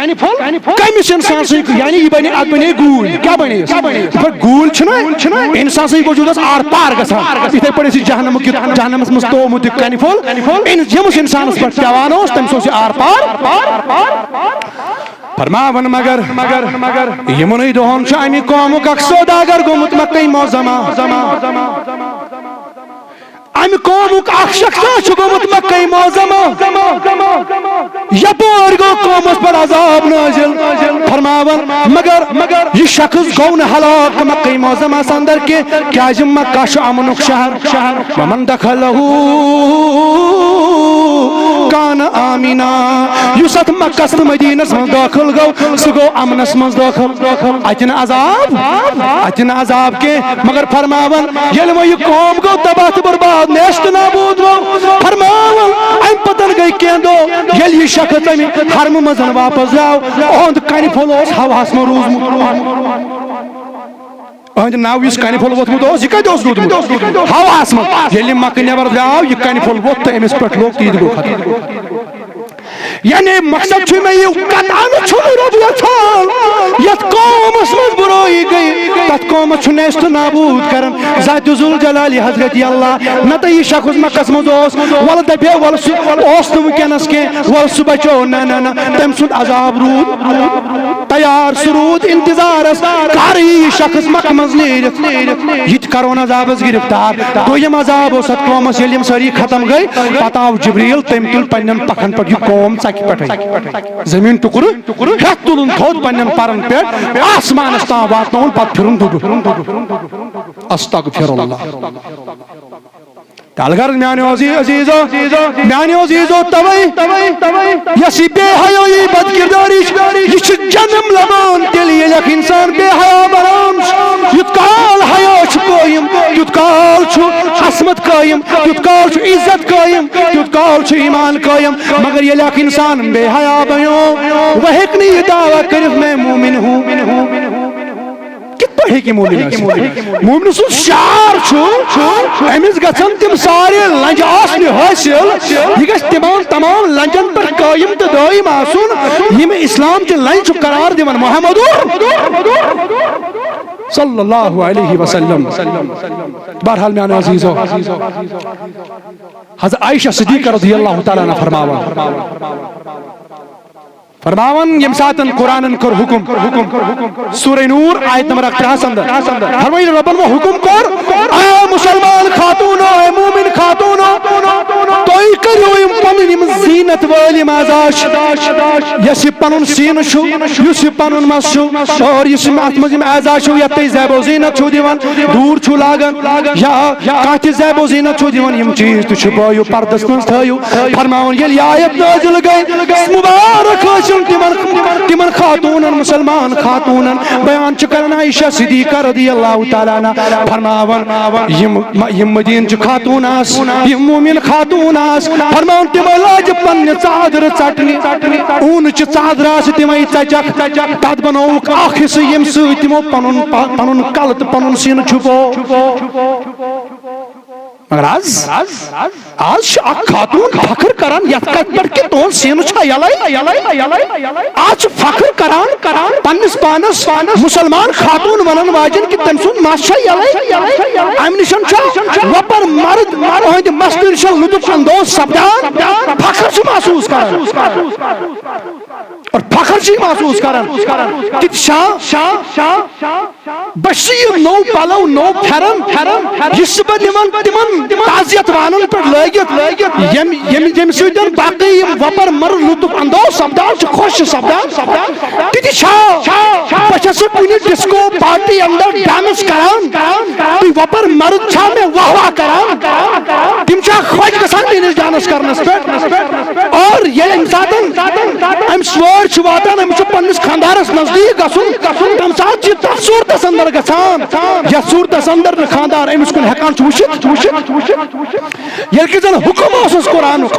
کٔمِس انسان سٕنٛدِ، یعنی یہِ بنے، اتھ بنے گوٗلۍ۔ کیٛاہ بنے؟ یِتھ پٲٹھۍ گوٗلۍ چھِنہ انسان سٕنٛدِ وجوٗدس آر پار گژھان، یِتھے پٲٹھۍ ٲسۍ جہنمُک یہِ، جہنمس منٛز تومُت یہِ کنہِ پھوٚل۔ ییٚمِس انسانس پٮ۪ٹھ پٮ۪وان اوس، تٔمِس اوس یہِ آر پار۔ فرماوان مگر، مگر، مگر یِمنٕے دۄہن چھُ اَمہِ قومُک اکھ سوداگر گوٚمُت مکہ معظمہ۔ امہِ قومُک اکھ شخصا چھُ گوٚمُت مکہ معظمہ۔ یپٲرۍ گوٚو قومس پٮ۪ٹھ عذاب نٲزِل۔ فرماوان، مگر، مگر یہِ شخص گوٚو نہٕ ہلاک مکہ معظمس اندر کینٛہہ، کیازِ مکہ چھُ امنُک شہر۔ ومن دخلہ کان آمنا۔ یُس اتھ مکس تہٕ مدینس منٛز دٲخل گوٚو، سُہ گوٚو امنس منٛز دٲخل۔ اتہِ نہٕ عذاب، اتہِ نہٕ عذاب کینٛہہ، مگر فرماوان، ییٚلہِ وۄنۍ یہِ قوم گوٚو تباہ تہٕ برباد، نیست نابود گوٚو، فرماوان، امہِ پتن گٔے کینٛہہ دۄہ، ییٚلہِ یہِ شخص امہِ حرمہٕ منٛز واپس درٛاو، اُہُنٛد کنہِ پھوٚل اوس ہوہس منٛز روٗزمُت۔ اہنٛدِ ناوٕ یُس کنہِ پھوٚل ووٚتھمُت اوس، یہِ کتہِ اوس روٗدمُت؟ ہوہس منٛز۔ ییٚلہِ مکہٕ نٮ۪بر درٛاو، یہِ کنہِ پھوٚل ووٚتھ تہٕ أمِس پٮ۪ٹھ لوٚگ تہٕ یہِ تہِ گوٚو ختم۔ یعنی مقصد چھُ مےٚ یہِ، قطعاً چھُنہٕ رۄب یژھان یتھ قومس منٛز بُرٲیی گٔے، تتھ قومس چھُ نیست نابود کران ذات ذوالجلال حضرت اللہ۔ نتہٕ یہِ شخص مکس منٛز اوس، ولہٕ دپے، ولہٕ سُہ اوس نہٕ وٕنکیٚنس کینٛہہ، ولہٕ سُہ بچو، نہ، نہ، نہ، تٔمۍ سُنٛد عذاب روٗد۔ تیار سُہ روٗد انتظارس، کر یی یہِ شخص مکہ منٛز نیٖرِتھ۔ یہِ تہِ کرون عذابس گرفتار۔ دوٚیِم عذاب اوس اتھ قومس، ییٚلہِ یِم سٲری ختم گٔے، پتہٕ آو جبریل، تٔمۍ تُل پننٮ۪ن پکھن پٮ۪ٹھ یہِ قوم ژکہِ پٮ۪ٹھے۔ زٔمیٖن ٹُکرٕ ہٮ۪تھ تُلُن تھوٚد پننٮ۪ن پرن پٮ۪ٹھ، آسمانس تام واتنووُن، پتہٕ پھِرُن دُبہٕ۔ استغفر اللہ۔ تلہٕ غرض میانیو عزیز، عزیزو، میانیو عزیزو، توے یۄس یہِ بے حیٲیی، بد کردٲری چھِ، یہِ چھِ جنم لبان تیٚلہِ، ییٚلہِ اکھ انسان بے حیا بنان چھُ۔ یُتھ کال حیا چھُ قٲیِم، تیُتھ کال چھُ عصمت قٲیِم، تیُتھ کال چھُ عزت قٲیِم، تیُتھ کال چھُ ایمان قٲیِم۔ مگر ییٚلہِ اکھ انسان بے حیا بنیو، وہ ہیٚکہِ نہٕ یہِ دعویٰ کٔرِتھ، میں مومن ہوں۔ کِتھ پٲٹھۍ ہیٚکہِ مومن ٲسِتھ؟ مومن سُنٛد شعار چھُ، أمِس گژھن تِم سارے لنجہِ آسنہِ حٲصِل۔ یہِ گژھِ تِمن تمام لنجن پٮ۪ٹھ قٲیِم تہٕ دٲیِم آسُن، یِم اسلام چہِ لنجہِ چھُ قرار دِوان محمد صلی اللہ علیہ وسلم۔ بہرحال میانیو عزیزو، حضرت عائشہ صدیقہ رضی اللہ تعالیٰ عنہا فرماوان، فرماوان، ییٚمہِ ساتن قرآنن کوٚر حکم، سورہ نور، آیت نمبر اکترٛہس اندر، فرمٲیِن رۄبن وۄنۍ حکم کوٚر، اے مسلمان خاتوٗنو، اے مومن خاتوٗنو، تُہۍ کٔرِو یِم پنٕنۍ یِم زیٖنت وٲلۍ یِم اعضا چھِ، یۄس یہِ پنُن سیٖنہٕ چھُ، یُس یہِ پنُن مَس چھُ، اور یُس یِم اتھ منٛز یِم اعضا چھِو، یتھ تُہۍ زیب و زیٖنت چھِو دِوان، دوٗر چھِو لاگان، یا کانٛہہ تہِ زیب و زینت چھُ دِوان، یِم چیٖز تہِ چھُپٲیِو، پردس منٛز تھٲیِو۔ فرماوان، ییٚلہِ یہِ آیت نٲزِل گٔے، مُبارک ٲسِن تِمن، تِمن خاتوٗنن، مُسلمان خاتوٗنن۔ بیان چھِ کران عائشہ صدیقہ رضی اللہ تعالیٰ عنہا، فرماوان، یِم، یِم مدیٖنہٕ چہِ خاتوٗن آسہٕ، یِم مومِن خاتوٗن آسہٕ، فرماوان، تِمو لاجہِ پننہِ ژادرٕ ژٹنہِ، اوٗنہٕ چہِ ژادرٕ آسہٕ تِمے ژچکھ، تتھ بنووُکھ اکھ حصہٕ، ییٚمہِ سۭتۍ تِمو پنُن پا-، پنُن کلہٕ تہٕ پنُن سیٖنہٕ چھُپو۔ مگر آز، آز چھُ اکھ خاتوٗن فخر کران یتھ کتھِ پٮ۪ٹھ کہِ تُہُنٛد سیٖنہٕ چھا یلے۔ آز چھُ فخر کران، کران پننِس پانس، پانس مُسلمان خاتوٗن ونن واجٮ۪ن کہِ تٔمۍ سُنٛد مس چھا یلے۔ امہِ نِش چھا وۄپر مرد أہنٛدِ مسلہٕ نِش لطف اندوز سپدان، فخر چھُ محسوٗس کران۔ اور فخر چھُ محسوٗس کران۔ تہِ تہِ چھا؟ بس چھِ یہِ نوٚو پلو، نوٚو پھٮ۪رن، پھٮ۪رن، یہِ چھُس بہٕ دِوان تِمن تعزیت وانن پٮ۪ٹھ لٲگِتھ، ییٚمہِ، ییٚمہِ، ییٚمہِ سۭتۍ باقٕے یِم وۄپر مرد لطف اندوز سپدان چھِ، خۄش چھِ سپدان۔ تہِ تہِ چھا؟ بہٕ چھَس کُنہِ ڈسکو پارٹی اندر ڈانس کران، تُہۍ وۄپر مرد چھا مےٚ واہ واہ کران؟ تِم چھا خۄش گژھان میٲنِس ڈانس کرنس پٮ۪ٹھ؟ اور ییٚلہِ اَمہِ ساتن أمِس وٲرۍ چھِ واتان، أمِس چھُ پننِس خانٛدارس نزدیٖک گژھُن، تَمہِ ساتہٕ چھِ تَتھ صوٗرتس اندر گژھان، یَتھ صوٗرتس اندر نہٕ خانٛدار أمِس کُن ہٮ۪کان چھُ وٕچھِتھ۔ ییٚلہِ کہِ زن حُکم اوسُس قرآنُک،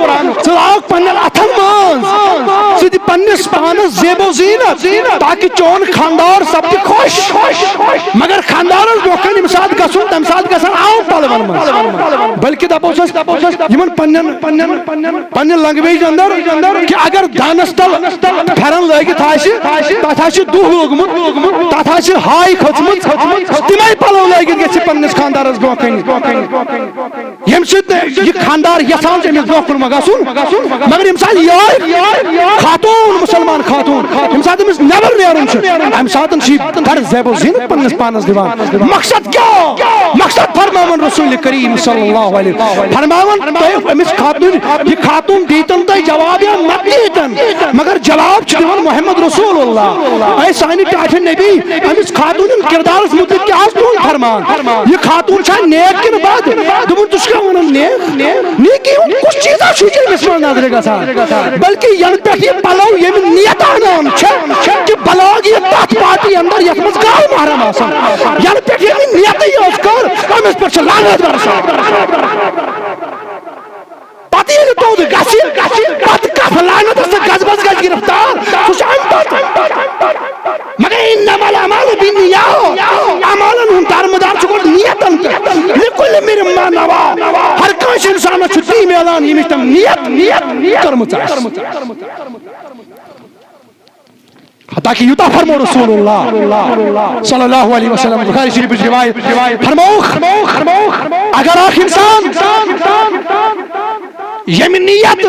ژٕ لاگ پننٮ۪ن اَتھن منٛز، ژٕ دِ پننِس پانس زیب و زینت، تاکہِ چون خانٛدار سپدِ خۄش۔ مگر خانٛدارس برونٛہہ کنہِ ییٚمہِ ساتہٕ گژھُن، تَمہِ ساتہٕ گژھن عام پلون منٛز، بلکہِ دپو أسۍ یِمن پننٮ۪ن، پننٮ۪ن پننہِ لنگویج اندر کہ اگر دانس تل پھیرن لٲگِتھ آسہِ، تتھ آسہِ دُہ لوگمُت، تتھ آسہِ ہاے کھٔژمٕژ، تِمے پلو لٲگِتھ گژھِ پننِس خاندارس برونٛہہ کنہِ، ییٚمہِ سۭتۍ نہٕ یہِ خاندار یژھان چھُ أمِس برونٛہہ کُن ما گژھُن، مگر ییٚمہِ ساتہٕ یِہوٚے خاتوٗن، مسلمان خاتوٗن، ییٚمہِ ساتہٕ أمِس نٮ۪بر نیرُن چھُ، امہِ ساتہٕ چھِ یہِ بڑٕ زیب و زینت پننِس پانس دِوان۔ مقصد کیٛاہ؟ مقصد فرماوان رسول کریم صلی اللہ علیہ وسلم، فرماوان تۄہہِ أمِس خاتون، یہِ خاتون دیتن تۄہہِ جواب یا مت دیتن، مگر جواب چھِ دِوان محمد رسول اللہ۔ اے سانہِ ٹاٹھہِ نبی، أمِس خاتون ہُنٛد کردارس مُتعلق کیٛاہ حظ تُہُنٛد فرمان؟ یہِ خاتون چھا نیک کِنہٕ بد؟ دوٚپُن، ژٕ چھُکھا ونان نیک؟ نیکی ہُنٛد کُس چیٖزا چھُ یہِ أمِس منٛز نظرِ گژھان؟ بلکہ ینہٕ پٮ۪ٹھ یہِ پلو ییٚمہِ نیتہٕ انان چھِ، کہِ بلاگ یہِ تتھ پارٹی اندر یتھ منٛز غٲر محرم آسن۔ ینہٕ پٮ۪ٹھ ییٚمہِ نیتٕے یٲژ کٔر، أمِس پٮ۪ٹھ چھِ لعنت برسان۔ پتہٕ ییٚلہِ توٚت گژھِ، پتہٕ کتھ لعنتس تہٕ غضبس گژھِ گرفتار، سُہ چھُ امہِ پتہٕ۔ مگر انما الاعمال بالنیات، اعمالن ہُنٛد دارمدار چھُ گۄڈٕ نیتن پٮ۪ٹھ۔ لکل امرئ ما نویٰ، ہر کٲنٛسہِ انسانس چھُ تی میلان ییٚمِچ تٔمۍ نیت، نیت کٔرمٕژ آسہِ۔ حتیٰ کہ یوٗتاہ فرمو رسول اللہ صلی اللہ علیہ وسلم، بخاری شریفٕچ روایت، فرمووُکھ، اگر اکھ انسان ییٚمہِ نیت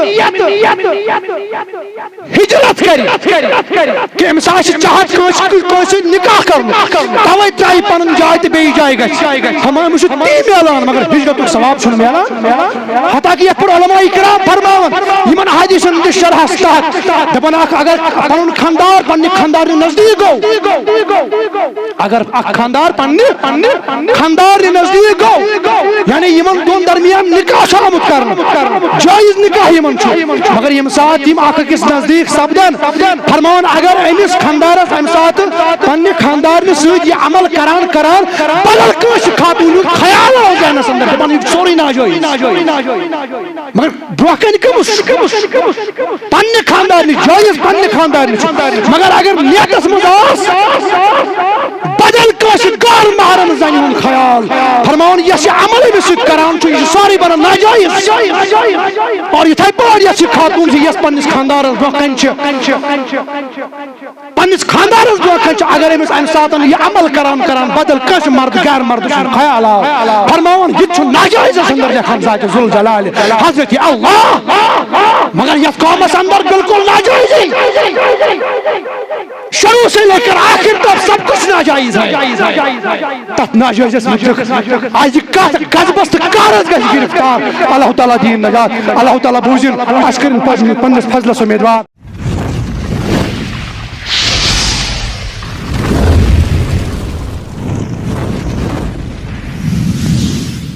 ہجرت کرِ، کہ أمِس آسہِ چاہت کٲنٛسہِ، کٲنٛسہِ سۭتۍ نکاح کرُن، توے ترٛایہِ پنٕنۍ جاے تہٕ بیٚیِس جایہِ گژھِ۔ فرماوان، أمِس چھُ تی میلان، مگر ہجرتُک ثواب چھُنہٕ میلان۔ حتیٰ کہ یتھ پٮ۪ٹھ علماء کرام فرماوان، یِمن حدیثن ہٕنٛدِس شرحس تحت دپان، اکھ اگر پنُن خاندار پننہِ خاندارنہِ نزدیٖک گوٚو، اگر اکھ خاندار پننہِ، پننہِ خاندارنہِ نزدیٖک گوٚو، یعنی یِمن دۄن درمیان نکاح چھُ آمُت کرنہٕ، جٲیز نکاح یِمن چھُ، مگر ییٚمہِ ساتہٕ یِم اکھ أکِس نزدیٖک سپدن، فرماوان، اگر أمِس خاندارس امہِ ساتہٕ پننہِ خاندارنہِ سۭتۍ یہِ عمل کران کران بدل کٲنٛسہِ خاتوٗن ہُنٛد خیال آو ذہنس اندر، دپان، یہِ چھُ سورُے ناجٲیز۔ مگر برونٛہہ کنہِ کٔمِس؟ پننہِ خاندارنہِ، جٲیز پننہِ خاندارنہِ چھُ۔ مگر اگر نیتس منٛز آس بدل کٲنٛسہِ غٲر محرم زنہِ ہُنٛد خیال، فرماوان، یۄس یہِ عمل أمِس سۭتۍ کران چھُ، یہِ چھُ سورُے بنان ناجٲیز۔ اور یِتھے پٲٹھۍ یۄس یہِ خاتوٗن چھِ، یۄس پننِس خاندارس برونٛہہ کنہِ چھِ، پننِس خاندارس برونٛہہ کنہِ چھِ، اگر أمِس امہِ ساتہٕ یہِ عمل کران کران بدل کٲنٛسہِ مرد، غیر مردٕ سُنٛد خیال آو، فرماوان، یہِ تہِ چھُ ناجٲیزس اندر لیکھان ذات ذوالجلال حضرت اللہ۔ مگر یتھ قومس اندر بالکل ناجٲیزی، شروع سے لے کر آخر تک سب کچھ ناجائز ہے۔ تتھ ناجٲیزس متعلق آز یہِ کتھ غضبس تہٕ قہرس گژھِ گرفتار۔ اللہ تعالیٰ دِیِن نجات، اللہ تعالیٰ بوٗزِن، اسہِ کٔرِن پننِس، پننِس فضلس امیدوار۔